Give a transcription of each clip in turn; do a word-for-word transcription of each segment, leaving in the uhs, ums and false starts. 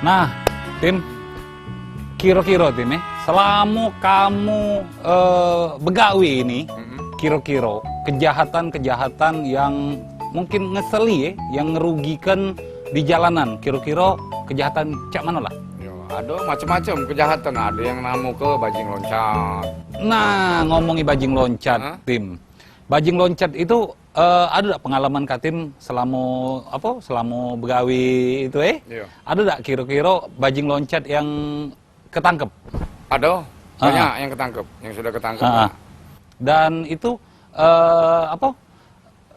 Nah, Tim, kiro-kiro, Tim, eh, selamo kamu, eh, begawe ini, mm-mm, kiro-kiro kejahatan-kejahatan yang mungkin ngeseli, eh, yang ngerugikan di jalanan, kiro-kiro kejahatan cak mano lah? Yo, ado macem-macem kejahatan. Ado yang namo ke bajing loncat. Nah, ngomongi bajing loncat, hah? Tim. Bajing loncat itu, eh, ado dak pengalaman Katim selamo, apo, selamo begawe itu, eh? Iyo. Ado dak kiro-kiro bajing loncat yang ketangkep? Ado, ah, banyak yang ketangkep, yang sudah ketangkep. Ah, ah. Dan itu, eh, apo,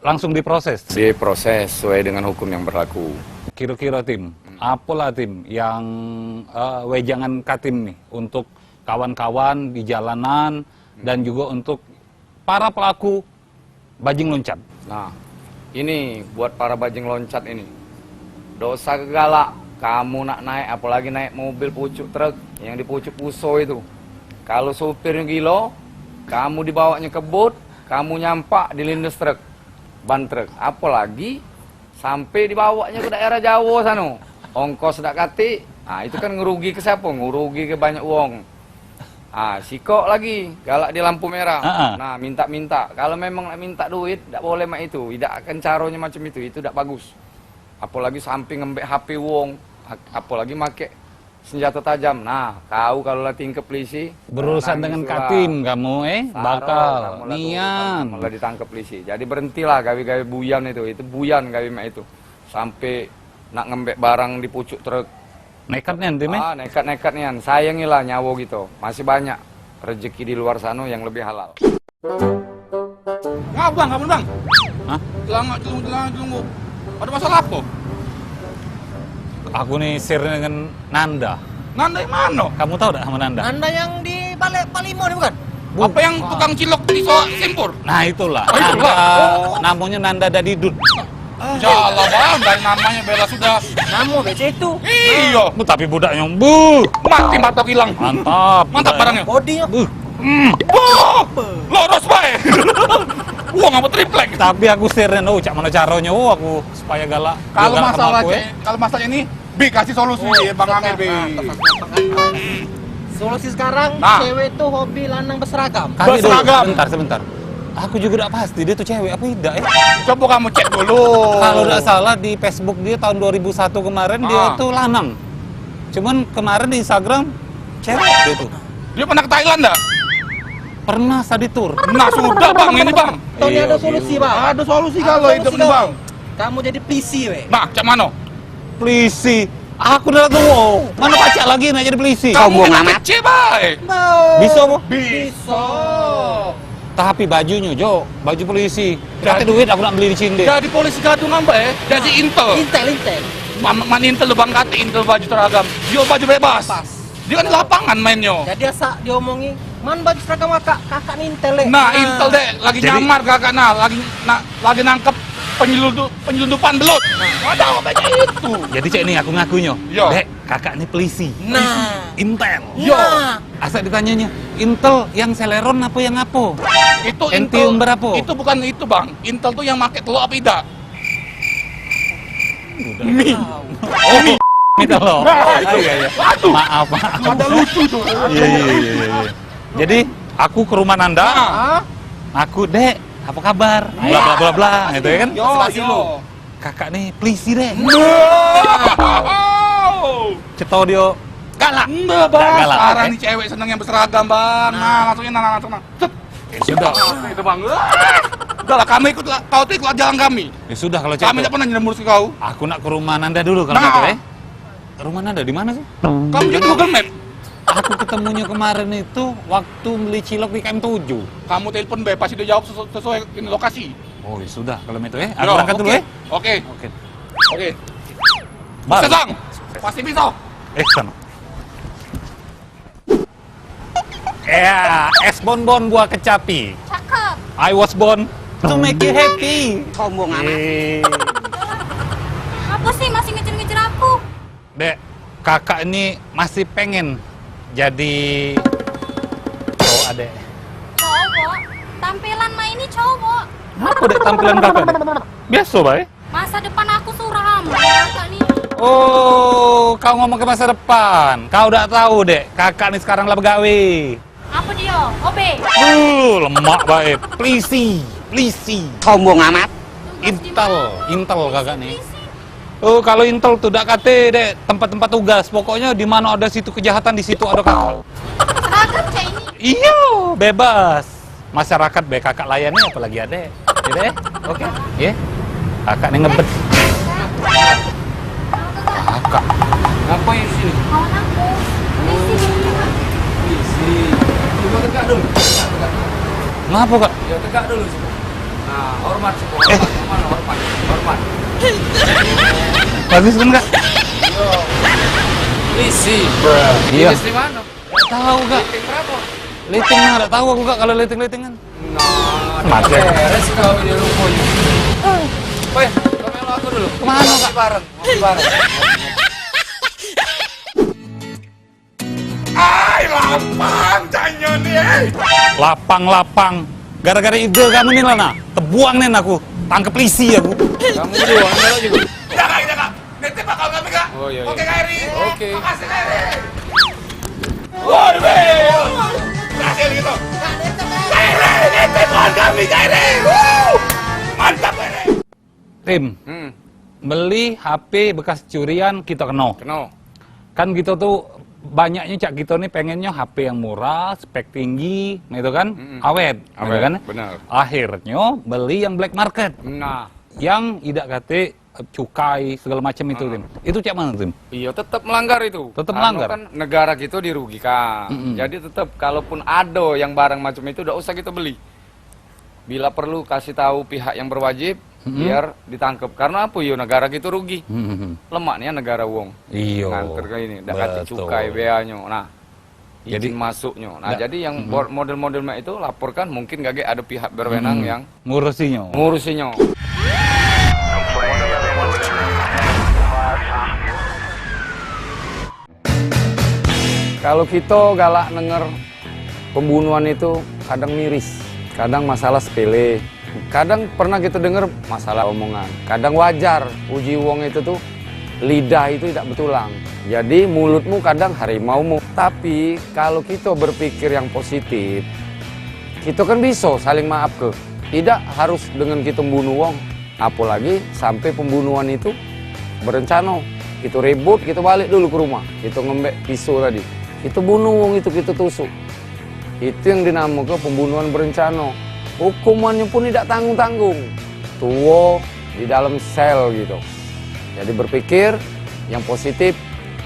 langsung diproses? Diproses sesuai dengan hukum yang berlaku. Kiro-kiro, Tim, hmm, apolah, Tim, yang, eh, wejangan Katim nih untuk kawan-kawan di jalanan, hmm, dan juga untuk para pelaku bajing loncat. Nah, ini buat para bajing loncat ini. Dosa ke galak, kamu nak naik, apalagi naik mobil pucuk truk yang dipucuk puso itu. Kalau supirnya gilo, kamu dibawanya ke bot, kamu nyampak di lindes truk, ban truk. Apalagi sampai dibawanya ke daerah Jawa sano. Ongkos dak katik, ah, itu kan ngerugi ke siapa? Ngerugi ke banyak uang. Ah, sikok lagi, galak di lampu merah. Ah, ah. Nah, minta-minta. Kalau memang nak minta duit, dak boleh mak itu. Idak akan caronyo macam itu. Itu dak bagus. Apalagi sampai ngembek H P wong, ap-, apalagi make senjata tajam. Nah, kau kalau lah tingkep polisi, berurusan dengan Katim kamu, eh, bakal nian. Malah ditangkep polisi. Jadi berhentilah gawe-gawe buyan itu. Itu buyan gawe mak itu. Sampai nak ngembek barang di pucuk truk. Nekat nian, Tim, eh? Ah, nekat-nekat nian. Sayangilah nyawo kito. Masih banyak rezeki di luar sano yang lebih halal. Ngapa, Bang? Ngapa, Bang? Hah? Celangak, celungu, celangak, celungu. Ada masalah apa? Aku ni sir dengan Nanda. Nanda yang mana? Kamu tahu tak sama Nanda? Nanda yang di balik Pak Limo ni, bukan? Apa yang tukang cilok di so-, Simpur? Nah, itulah. Oh, itulah. Nanda, oh, namanya Nanda Dadidut. Ah. Ya Allah, Bang, dari namanya bela sudah. Nama becek itu. Iyo. Bu, tapi budaknya, bu. Mati mata hilang. Mantap. Mantap budaknya. Barangnya. Bodinya. Bu. Hmm. Wah, loros bae. Wah, ngapa triplek? Tapi aku seren, oh, cak mana caranya, oh, aku supaya galak. Kalau masalah, cek, kalau masalah ini, Bi, kasih solusi, Bang Amir, Bi. Solusi sekarang, nah, cewek tuh hobi lanang berseragam. Kasih dulu, berseragam. Sebentar, sebentar. Aku juga dak pasti dia tuh cewek apa idak, eh. Coba kamu cek dulu. Kalau dak salah di Facebook dia tahun dua ribu satu kemarin dia tuh lanang. Cuman kemarin di Instagram cewek dia tuh. Dia pernah ke Thailand dak? Pernah study tour. Nah, sudah, Bang, ini, Bang. Tony ada solusi, Bang. Ada solusi kalau hidup ini, Bang. Kamu jadi polisi, weh. Nah, cak mano? Polisi. Aku dah tuo. Mano pacak lagi nak jadi polisi? Kamu kena mece bae. Bisa apa? Bisa. Tapi bajunyo, Jo, baju polisi. Kate duit aku nak beli di Cinde. Jadi polisi gadungan bae, jadi intel. Intel, intel. Man, man intel tu, Bang, kate intel baju seragam. Yo, baju bebas. Bebas. Dia kan di lapangan mainnyo. Jadi asak diomongi, "Man, baju seragam kakak, kakak ni intel, Dek." Nah, intel, Dek. Lagi nyamar kakak, nah, lagi, nah, lagi nangkep penyelundup, penyelundupan belut. Nah. Ada apa itu? Jadi cak ni aku ngakunyo. Yo. Dek, kakak ni polisi. Nah. Intel. Yo. Nah. Asak ditanyonyo, "Intel yang Celeron apa yang apo?" Itu Pentium intel, berapo? Itu bukan itu, Bang. Intel tu yang make telok apa idak? Mi. Oh, mi telok. Nah, itu. Iya, iya. Aduh. Maaf, maaf. Ada lucu tuh. Iya, iya, iya, iya, iya. Jadi, aku ke rumah Nanda. Nah. Aku, "Dek, apa kabar?" Bla, bla, bla, bla, gitu ya kan? Yo, yo. Kakak ni polisi, Dek. Wow. Ceto dia galak. Enggak, Bang. Galak, sekarang ni cewek seneng yang berseragam, Bang. Nah, langsungnya, nah, langsung, nah. Set. Ya sudah. Itu, Bang. Udah lah, kamu ikut, kau tuh ikut jalan kami. Ya sudah, kalau cak itu. Kami tak pernah nyerempus ke kau. Aku nak ke rumah Nanda dulu kalau gitu, eh. Rumah Nanda di mana sih? Kamu jadi Google Map. Aku ketemunya kemarin itu waktu beli cilok di K M tujuh. Kamu telepon be, pasti dia jawab sesu-, sesuai ini lokasi. Oh, ya sudah kalau itu, eh. Aku berangkat dulu, eh. Oke. Oke. Oke. Bye. Sesang. Pasti bisa. Eh, sana. Ya, es bonbon buah kecapi. Cakep. I was born to make you happy. Sombong amat. Eh. Apa sih masih ngejar-ngejar aku? Dek, kakak ini masih pengen jadi cowok adek. Cowok? Tampilan mak ini cowok. Apa, Dek, tampilan kakak? Biasa bae. Masa depan aku suram, kakak ni. Oh, Oh, kau ngomong ke masa depan. Kau dak tahu, Dek. Kakak ni sekarang lah begawe. Apa dia? O B? Uh, lemak bae. Pelisi, pelisi. Sombong amat. Intel, intel kakak ni. Oh, kalau intel tu dak kate, Dek, tempat-tempat tugas. Pokoknya di mana ada situ kejahatan, di situ ada kakak. Seragam cak ini. Iyo, bebas. Masyarakat be kakak layani, apalagi ade. Gitu ya? Oke, ye. Kakak ni ngebet. Kakak. Ngapain di sini? Kawan aku. Polisi. Polisi. Coba tegak dulu. Tegak, tegak. Ngapa, Kak? Ya, tegak dulu sini. Nah, hormat semua. Eh. Hormat, hormat, hormat. Bagus kan, Kak? Yo. Polisi. Iya. Polisi mana? Dak tahu, Kak. Liting berapa? Liting mah dak tahu aku, Kak, kalau liting-litingan. Nah, mati aku. Beres kau ini rupanya. Weh, kau melo aku dulu. Kemana, Kak? Ngopi bareng, ngopi bareng. Ai, lapang janyo ni, eh. Lapang, lapang. Gara-gara ide kamu ni lah, nah. Tebuang nih aku. Tangkep polisi aku. Kamu dulu, anu lagi dulu. Jangan, jangan. Nitip bakal kami, Kak. Oh, iya, iya. Oke, Kak Eri. Oke. Makasih, Kak Eri. Woi, weh. Berhasil gitu. Kak Eri, nitip bakal kami, Kak Eri. Wuh. Mantap, Kak Eri. Tim, hmm, beli H P bekas curian kita keno. Keno. Kan kita tu banyaknya cak kita ni pengennya H P yang murah, spek tinggi, gitu kan? Mm-mm. Awet, gitu. Awet, kan? Benar. Akhirnya beli yang black market. Nah. Yang idak kate cukai segala macam itu, ah, Tim. Itu cak mana, Tim? Iya, tetap melanggar itu. Tetap melanggar. Karena kan negara kita dirugikan. Mm-mm. Jadi tetap kalaupun ada yang barang macam itu, dak usah kita beli. Bila perlu kasih tahu pihak yang berwajib, mm-mm, biar ditangkep. Karena apa? Yo, negara kita rugi. Mm-mm. Lemak nian negara wong. Iya. Nganter ke ini, dak kate cukai beanyo. Nah, jadi, izin masuknyo. Nah, jadi yang, mm-mm, bor-, model-model mak itu laporkan, mungkin kagek ada pihak berwenang, mm-mm, yang ngurusinyo. Ngurusinyo. Kalau kito galak denger pembunuhan itu kadang miris, kadang masalah sepele, kadang pernah kito denger masalah omongan. Kadang wajar, uji wong itu tuh, lidah itu tidak betulang. Jadi mulutmu kadang harimaumu. Tapi kalau kito berpikir yang positif, kito kan biso saling maafke. Tidak harus dengan kito mbunuh wong. Apolagi sampe pembunuhan itu berencano. Kito ribut, kito balek dulu ke rumah. Kito ngembek piso tadi. Kito bunuh wong itu, kito tusuk. Itu yang dinamoke pembunuhan berencano. Hukumannyo pun idak tanggung-tanggung. Tuo di dalam sel gitu. Jadi berpikir yang positif,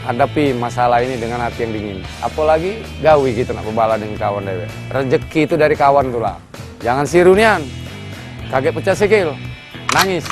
hadapi masalah ini dengan hati yang dingin. Apolagi gawe kito nak bebala dengan kawan dewek. Rezeki itu dari kawan tulah. Jangan siru nian. Kagek pecah sikil. Nangis.